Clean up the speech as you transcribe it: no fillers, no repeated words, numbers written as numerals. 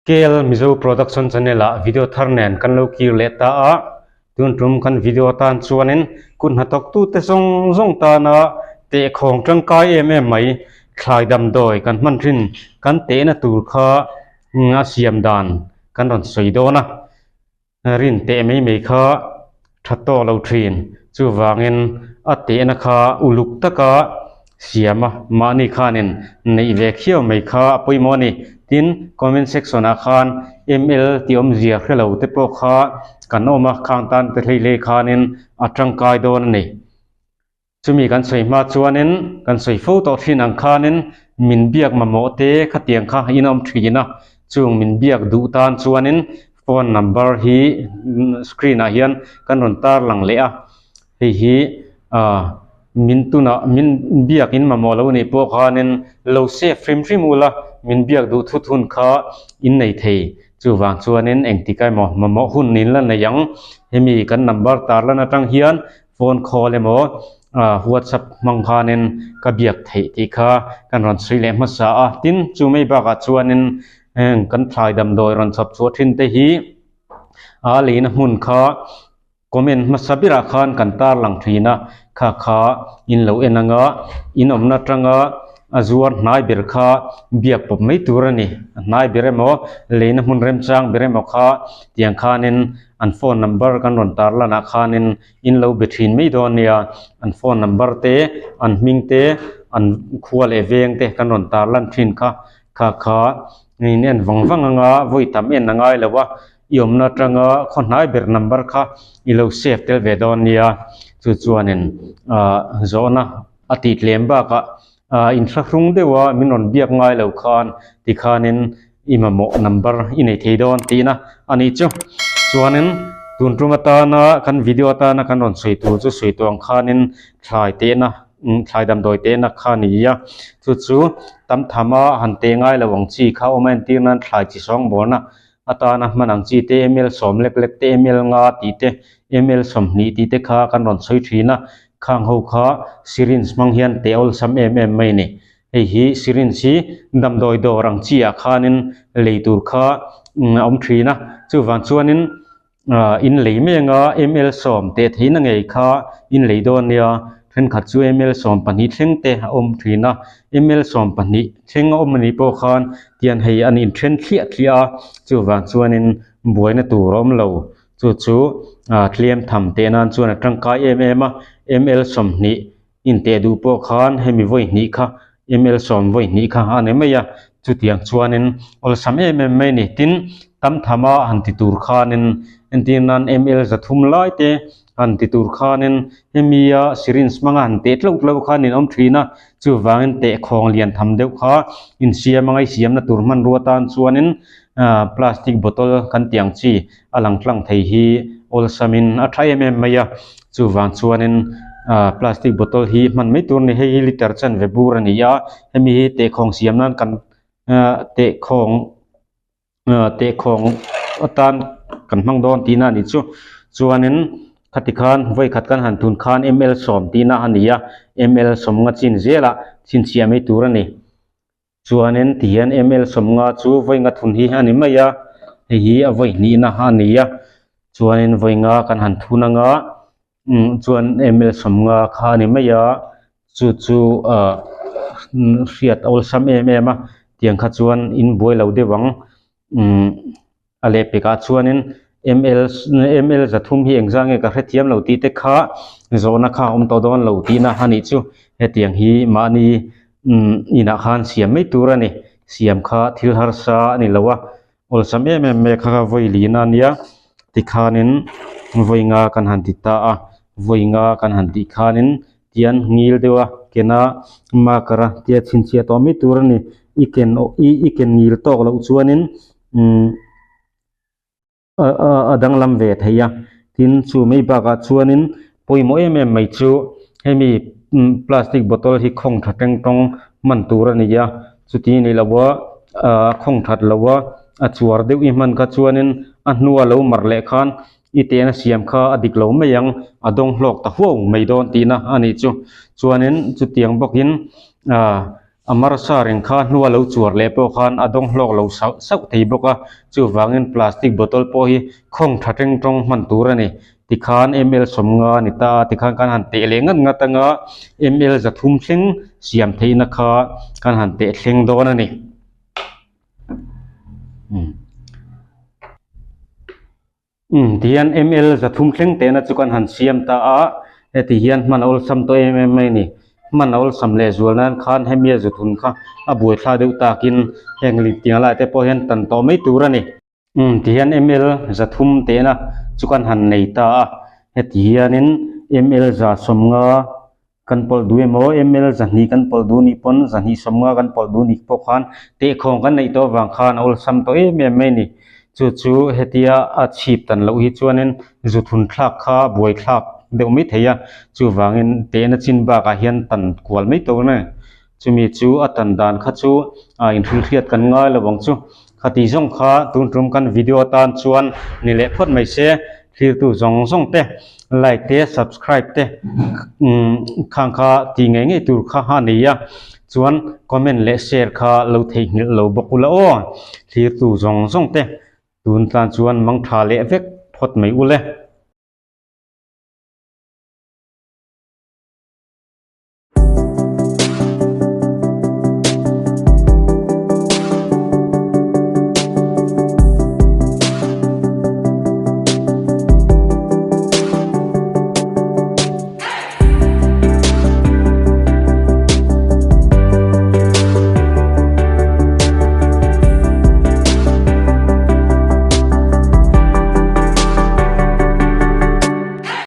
KL Mizo Production Channel ah video thar nen kan lo kir leh ta a, tun tum kan video atan chuanin kut hnathawktute zawng zawng tana tehkhawng tangkai em em mai thlai damdawi kan hman thin kan tehna tur kha a siam dan kan rawn sawi dawn a. Rin teh mai mai kha tha tawk lo thin. Chuvangin a tehna kha uluk taka siam a, mahni khanin neih ve khiau mai kha a pawimawh a ni. Tin, comment section ah khan ML tih awmzia hre lo te pawh kha kan awm a, khang tan te hlei hlei khanin a tangkai dawn a ni. Chumi kan sawi hma chuanin kan sawi fo tawh thin ang khanin min biak mamawh te khatiang kha in awm thin a, chung min biak duh tan chuanin phone number hi screen ah hian kan rawn tar lang leh a, hei hi ah min tunah min biak in mamawh lo nih pawh khanin lo save hrim hrim ula min biak duh thut hun kha in nei thei. Chuvang chuanin engtik emaw mamawh hun in la nei ang, hemi kan number tar lan atang hian phone call emaw whatsapp hmang khanin ka biak theih tih kha kan rawn sawi leh hmasa a, tin chu mai bakah chuanin heng kan thlai damdawi rawn chhawp chhuah thin te hi a leina hmun kha comment hmasa berah khan kan tarlang thin a, kha kha in lo en anga in awmna atanga a zuar hnai ber kha biak pawp mai tur a ni, a hnai ber emaw leina hmun remchang ber emaw kha tiang khanin an phone number kan rawn tar lanah khanin in lo be thin mai dawn nia, an phone number te an hming te an khua leh veng te kan rawn tar lan thin kha kha kha in en vang vang anga vawi tam en a ngai lo a i awmna atanga khaw hnai ber number kha i lo save tel ve dawn nia chu chuanin ah zawhna a tih tlem bakah ah inthlahrung deuha min rawn biak ngai lo khan tikhanin i mamawh number i nei thei dawn tihna a nih chu. Chuanin tun tum atana kan video atana kan rawn sawi tur chu sawi tawh ang khanin thlai tehna thlai damdawi tehna kha a ni a, chu chu tam thama han teh ngai lo ang chi kha awm a entir nan thlai chi sawngbawlna atana hman ang chi te ml sawm lek lek te ml nga tih te ml 20 tih te kha kan rawn sawi thin a, khang ho kha syringe hmang hian teh awlsam em em mai a ni. Hei hi syringe hi damdawi dawr ang chi ah khanin lei tur kha a awm thin a, chuvang chuanin ah in lei mai anga ml 10 teh theihna ngei kha in lei dawn nia, thenkhat chu ml 12 thleng te a awm thin a, ml 12 thleng a awm anih pawh khan tian hei an inthen thliah thliah a, chuvang chuanin buaina tur a awm lo, chu chu ah tlem tham teh nan chuan a tangkai em em a, ml 20 Inteh duh pawh khan hemi vawi hnih kha ml 10 vawi hnih kha a ni mai a, chutiang chuanin awlsam em em mai a ni. Tin, tam thama han ti tur khanin entir nan ml 300 lai te han ti tur khanin hemia syringe hmanga han teh tlauh tlauh khan in awm thin a, chuvangin tehkhawng lian tham deuh kha insiam anga i siamna tur hmanrua tan chuanin plastic bottle kan tih ang chi a lang tlang thei hi awlsamin a tha em em mai a, chuvang chuanin ah plastic bottle hi hman mai tur a ni, hei hi liter chanve bur a ni a, hemi hi tehkhawng siam nan kan ah tehkhawng ah tehkhawng atan kan hmang dawn tihna a nih chu, chuanin khati khan vawi khat kan han tun khan ml 10 tihna a ni a, ml 10 nga chin zelah chhinchhiah mai tur a ni. Chuanin tihian ml 50 chu vawi nga thun hi a ni mai a, hei hi a vawi hnihna a ni a, chuanin vawi nga kan han thun anga umm chuan ml 50 kha a ni mai a, chu chu ah hriat a awlsam em em a, tiang kha chuan in buai lo deuh ang umm a lehpekah chuanin ml ml 300 hi engzah nge ka hrethiam lo tih te kha zawhna kha a awm tawh dawn lo tihna a nih chu hetiang hi mahni umm inah khan siam mai tur a ni siam kha thil harsa a ni lo a awlsam em em mai kha kha vawi lin a nia tikhanin vawi nga kan han ti ta a vawi nga kan han tih khanin tian ngil deuh a kena marker a tia chhinchhiah tawh mai tur a ni i ken i ken ngil tawk loh chuanin umm a danglam ve thei a tin chu mai bakah chuanin pawimawh em em mai chu hemi plastic bottle hi khawng tha teng tawng hman tur a ni a chuti a nih loh a ah khawng that loh a a chuar deuh i hman kha chuanin a hnua lo mar leh khan i tehna siam kha a dik lo mai ang a dawng hlawk ta huau mai dawn tihna a nih chu chuanin chutiang bawkin ah. A marsa reng kha hnua lo chuar leh pawh khan a dawng hlawk lo sauh sauh thei bawk a, chuvangin plastic bottle pawh hi khawng tha teng tawng hman tur a ni. Tikhan ml 50 a ni ta a, tikhan kan han teh leh ngat ngat anga ml 300 thleng siam theihna kha kan han teh thleng dawn a ni. Umm tihian ml 300 thleng tehna chu kan han siam ta a, heti hian hman a awlsam tawh em em mai a ni. Hman a awlsam leh zual nan khan hemi a zuthun kha a buaithla deuh takin heng litiang lai te pawh hian tan tawh mai tur a ni. Umm tihian ml 300 tehna chu kan han nei ta a, heti hianin ml 150 Kan pawlh duh emaw ml 200 kan pawlh duh nih pawn 250 kan pawlh duh nih pawh khan tehkhawng kan neih tawh avang khan a awlsam tawh em em mai a ni. Chu chu hetia a chhip tan loh hi chuanin zu thun thlak kha buai thlak deuh mai thei a, chuvangin tehna chin bakah hian tan kual mai tawh a ni. Chumi chu a tan dan kha chu a inhrilhriat kan ngai lo ang chu. Khati zawng kha tun tum kan video atan chuan ni leh phawt mai se, thlirtu zawng zawng te like te subscribe te umm khang kha tih ngei ngei tur kha a nei a, chuan comment leh share kha lo theihnghilh lo bawk ula aw, thlirtu zawng zawng te tun tan chuan mangtha leh vek phawt mai ule.